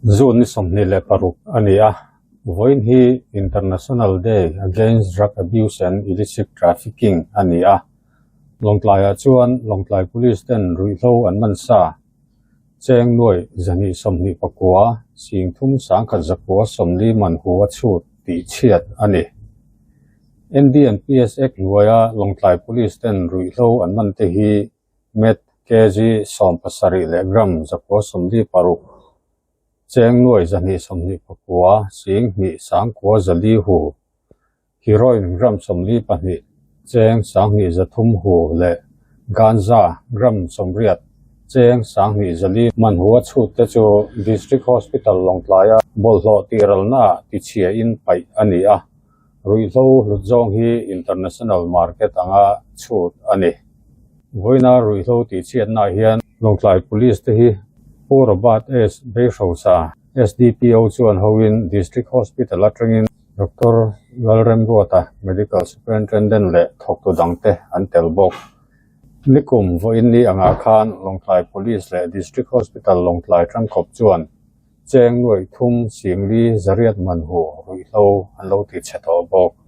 June ni 26 a ni a, vawiin hi International Day Against Drug Abuse and Illicit Trafficking a ni a. Lawngtlaiah chuan Lawngtlai Police ten ruihhlo an man sa. Cheng nuai 229 31 40 man hu a chhut tih chhiat a ni. NDNPS Act hnuaia Lawngtlai Police ten ruihhlo an man te hi Met kg 17 leh gram 946, cheng nuai 229 2 9 4 hu, Heroin gram 42, cheng 2,300 hu leh ganja gram 80, cheng 2,400 man hu a chhut te chu District Hospital Lawngtlaia bawlhhlawh tihralnaah tichhiain paih a ni a, ruihhlo hlut zawng hi international market anga chhut a ni. Vawiina ruihhlo tihchhiatnaah hian Lawngtlai Police te hi Pu Robert S. Beihrosa, SDPO chuan hoin District Hospital atangin Doctor Lalremruata, Medical Superintendent leh thawktu dangte an tel bawk. Nikum vawiin ni angah khan Lawngtlai Police leh District Hospital Lawngtlai tangkawp chuan cheng nuaih thum 4,800 man hu ruihhlo an lo ti chhe tawh bawk.